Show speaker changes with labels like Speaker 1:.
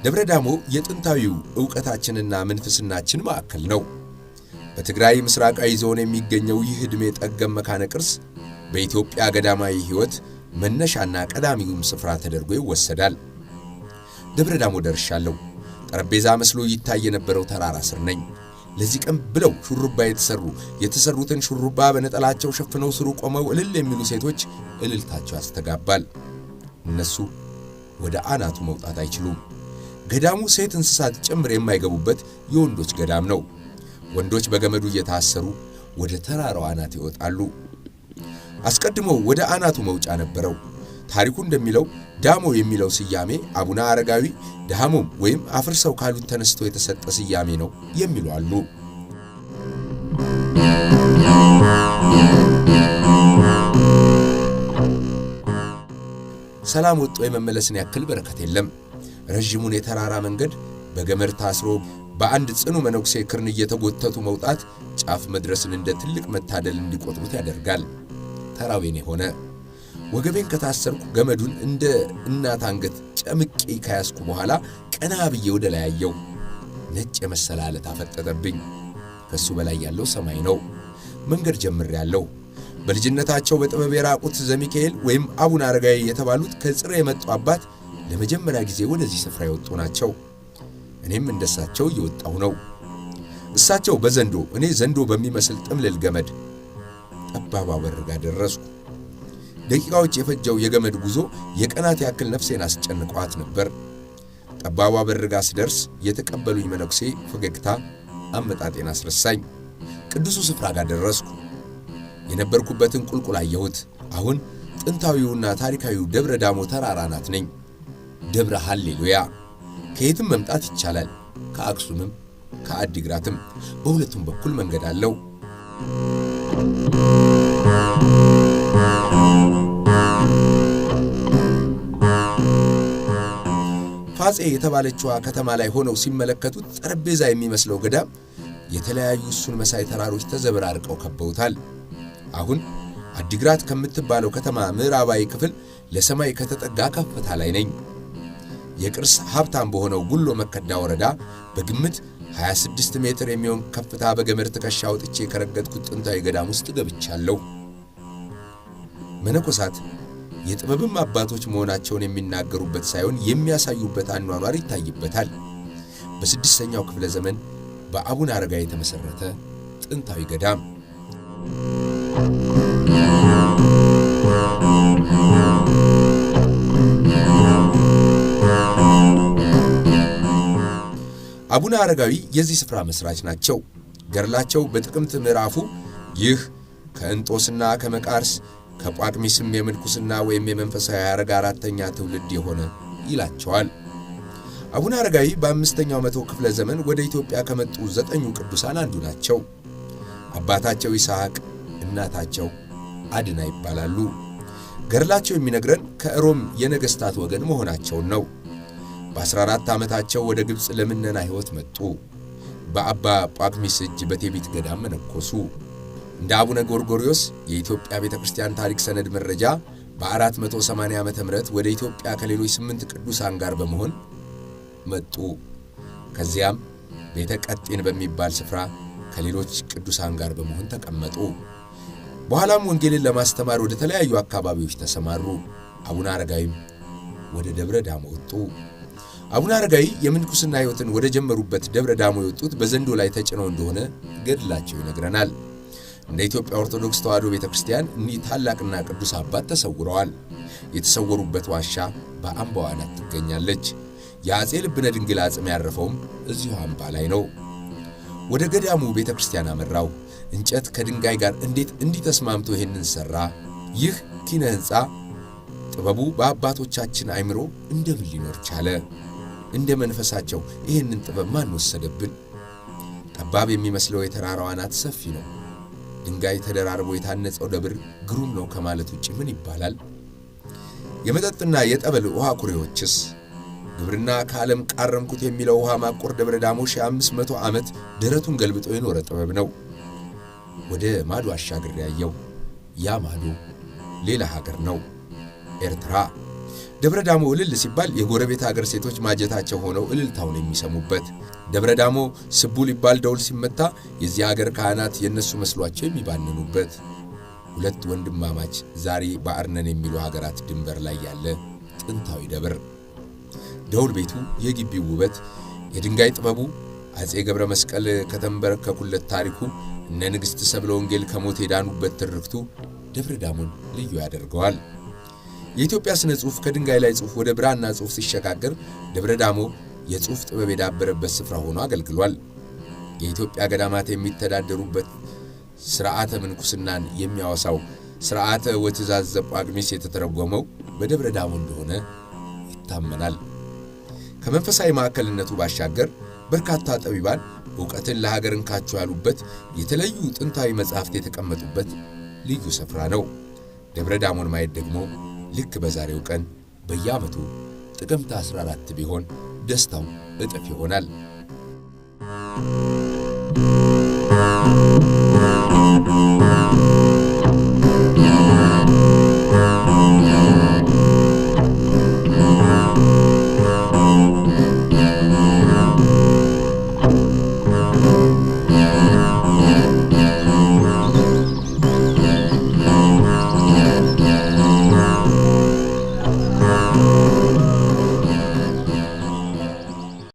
Speaker 1: ደብረ ዳሞ የጥንታዊው ዕውቀታችንና ምንፍስናችን ማዕከል ነው። በትግራይ ምስራቃዊ ዞን የሚገኘው ይህ ዕድሜ ጠገብ መካነ ቅርስ በኢትዮጵያ ገዳማዊ ሕይወት መነሻና ቀዳሚውም ስፍራ ተደርጎ ይወሰዳል። ደብረ ዳሞ ደርሻለሁ። ጠረጴዛ መስሎ ይታይ የነበረው ተራራ ስር ነኝ። ለዚህ ቀን ብለው ሹሩባ የተሰሩትን ሹሩባ በነጠላቸው ሸፍነው ስሩ ቆመው እልል የሚሉ ሴቶች እልልታቸው ያስተጋባል። እነሱ ወደ አናቱ መውጣት አይችሉም። ገዳሙ ሴት እንስሳት ጭምር የማይገቡበት የወንዶች ገዳም ነው። ወንዶች በገመዱ እየታሰሩ ወደ ተራራው አናት ይወጣሉ። አስቀድሞ ወደ አናቱ መውጫ ነበረው። ታሪኩ እንደሚለው ዳሞ የሚለው ስያሜ አቡነ አረጋዊ ዳሞም ወይም አፍርሰው ካሉት ተነስቶ የተሰጠ ስያሜ ነው የሚሉ አሉ። ሰላም ወጥቶ የመመለስን ያክል በረከት የለም። ረዥሙን የተራራ መንገድ በገመድ ታስሮ በአንድ ጽኑ መነኩሴ ክርን እየተጎተቱ መውጣት ጫፍ መድረስን እንደ ትልቅ መታደል እንዲቆጥሩት ያደርጋል። ተራው የኔ ሆነ። ወገቤን ከታሰርኩ ገመዱን እንደ እናት አንገት ጨምቄ ከያዝኩ በኋላ ቀና ብዬ ወደ ላይ አየሁ። ነጭ የመሰለ አለት አፈጠጠብኝ። ከሱ በላይ ያለው ሰማይ ነው። መንገድ ጀምሬያለሁ። በልጅነታቸው በጥበብ የራቁት ዘሚካኤል ወይም አቡነ አረጋዊ የተባሉት ከጽሬ የመጡ አባት ለመጀመሪያ ጊዜ ወደዚህ ስፍራ የወጡ ናቸው። እኔም እንደሳቸው እየወጣሁ ነው። እሳቸው በዘንዶ እኔ ዘንዶ በሚመስል ጥምልል ገመድ ጠባቧ በር ጋር ደረስኩ። ደቂቃዎች የፈጀው የገመድ ጉዞ የቀናት ያክል ነፍሴን አስጨንቋት ነበር። ጠባቧ በር ጋር ስደርስ የተቀበሉኝ መነኩሴ ፈገግታ አመጣጤን አስረሳኝ። ቅዱሱ ስፍራ ጋር ደረስኩ። የነበርኩበትን ቁልቁል አየሁት። አሁን ጥንታዊውና ታሪካዊው ደብረ ዳሞ ተራራ ናት ነኝ። ደብረ ሃሌሉያ። ከየትም መምጣት ይቻላል። ከአክሱምም ከአዲግራትም በሁለቱም በኩል መንገድ አለው። ፋጼ የተባለችዋ ከተማ ላይ ሆነው ሲመለከቱት ጠረጴዛ የሚመስለው ገዳም የተለያዩ እሱን መሳይ ተራሮች ተዘበራርቀው ከበውታል። አሁን አዲግራት ከምትባለው ከተማ ምዕራባዊ ክፍል ለሰማይ ከተጠጋ ከፍታ ላይ ነኝ። የቅርስ ሀብታም በሆነው ጉሎ መከዳ ወረዳ በግምት 26 ሜትር የሚሆን ከፍታ በገመድ ትከሻ አውጥቼ ከረገጥኩት ጥንታዊ ገዳም ውስጥ ገብቻለሁ። መነኮሳት የጥበብም አባቶች መሆናቸውን የሚናገሩበት ሳይሆን የሚያሳዩበት አኗኗር ይታይበታል። በስድስተኛው ክፍለ ዘመን በአቡነ አረጋዊ የተመሠረተ ጥንታዊ ገዳም። አቡነ አረጋዊ የዚህ ስፍራ መስራች ናቸው። ገድላቸው በጥቅምት ምዕራፉ ይህ ከእንጦስና ከመቃርስ ከጳቅሚስም የምንኩስና ወይም የመንፈሳዊ ሐረግ አራተኛ ትውልድ የሆነ ይላቸዋል። አቡነ አረጋዊ በአምስተኛው መቶ ክፍለ ዘመን ወደ ኢትዮጵያ ከመጡ ዘጠኙ ቅዱሳን አንዱ ናቸው። አባታቸው ይስሐቅ፣ እናታቸው አድና ይባላሉ። ገድላቸው የሚነግረን ከሮም የነገሥታት ወገን መሆናቸውን ነው። በ14 ዓመታቸው ወደ ግብፅ ለምነና ሕይወት መጡ። በአባ ጳኩሚስ እጅ በቴቢት ገዳም መነኮሱ። እንደ አቡነ ጎርጎርዮስ የኢትዮጵያ ቤተ ክርስቲያን ታሪክ ሰነድ መረጃ በ480 ዓመተ ምህረት ወደ ኢትዮጵያ ከሌሎች 8 ቅዱሳን ጋር በመሆን መጡ። ከዚያም ቤተ ቀጤን በሚባል ስፍራ ከሌሎች ቅዱሳን ጋር በመሆን ተቀመጡ። በኋላም ወንጌልን ለማስተማር ወደ ተለያዩ አካባቢዎች ተሰማሩ። አቡነ አረጋዊም ወደ ደብረ ዳሞ ወጡ። አቡነ አረጋዊ የምንኩስና ሕይወትን ወደ ጀመሩበት ደብረ ዳሞ የወጡት በዘንዶ ላይ ተጭነው እንደሆነ ገድላቸው ይነግረናል። እንደ ኢትዮጵያ ኦርቶዶክስ ተዋሕዶ ቤተክርስቲያን እኒህ ታላቅና ቅዱስ አባት ተሰውረዋል። የተሰወሩበት ዋሻ በአምባዋ አናት ትገኛለች። የአፄ ልብነ ድንግል አጽም ያረፈውም እዚሁ አምባ ላይ ነው። ወደ ገዳሙ ቤተክርስቲያን አመራው። እንጨት ከድንጋይ ጋር እንዴት እንዲህ ተስማምቶ ይህንን ሠራ? ይህ ኪነ ሕንፃ ጥበቡ በአባቶቻችን አይምሮ እንደምን ሊኖር ቻለ? እንደ መንፈሳቸው ይህንን ጥበብ ማን ወሰደብን? ጠባብ የሚመስለው የተራራው አናት ሰፊ ነው። ድንጋይ ተደራርቦ የታነጸው ደብር ግሩም ነው ከማለት ውጭ ምን ይባላል? የመጠጥና የጠበል ውሃ ኩሬዎችስ? ግብርና ከዓለም ቃረምኩት የሚለው ውሃ ማቆር ደብረ ዳሞ 1500 ዓመት ደረቱን ገልብጦ የኖረ ጥበብ ነው። ወደ ማዶ አሻግሬ ያየው ያ ማዶ ሌላ ሀገር ነው፣ ኤርትራ። ደብረ ዳሞ እልል ሲባል የጎረቤት ሀገር ሴቶች ማጀታቸው ሆነው እልልታውን የሚሰሙበት፣ ደብረ ዳሞ ስቡ ሊባል ደውል ሲመታ የዚህ ሀገር ካህናት የእነሱ መስሏቸው የሚባንኑበት፣ ሁለት ወንድማማች ዛሬ ባዕርነን የሚሉ ሀገራት ድንበር ላይ ያለ ጥንታዊ ደብር። ደውል ቤቱ፣ የግቢው ውበት፣ የድንጋይ ጥበቡ፣ አፄ ገብረ መስቀል ከተንበረከኩለት ታሪኩ፣ እነ ንግሥት ሰብለ ወንጌል ከሞት የዳኑበት ትርክቱ ደብረ ዳሞን ልዩ ያደርገዋል። የኢትዮጵያ ስነ ጽሑፍ ከድንጋይ ላይ ጽሑፍ ወደ ብራና ጽሑፍ ሲሸጋገር ደብረ ዳሞ የጽሑፍ ጥበብ የዳበረበት ስፍራ ሆኖ አገልግሏል። የኢትዮጵያ ገዳማት የሚተዳደሩበት ሥርዓተ ምንኩስናን የሚያወሳው ሥርዓተ ወትእዛዝ ዘጳጉሚስ የተተረጎመው በደብረ ዳሞ እንደሆነ ይታመናል። ከመንፈሳዊ ማዕከልነቱ ባሻገር በርካታ ጠቢባን ዕውቀትን ለሀገር እንካችሁ ያሉበት፣ የተለዩ ጥንታዊ መጻሕፍት የተቀመጡበት ልዩ ስፍራ ነው። ደብረ ዳሞን ማየት ደግሞ ልክ በዛሬው ቀን በየዓመቱ ጥቅምት 14 ቢሆን ደስታው እጥፍ ይሆናል።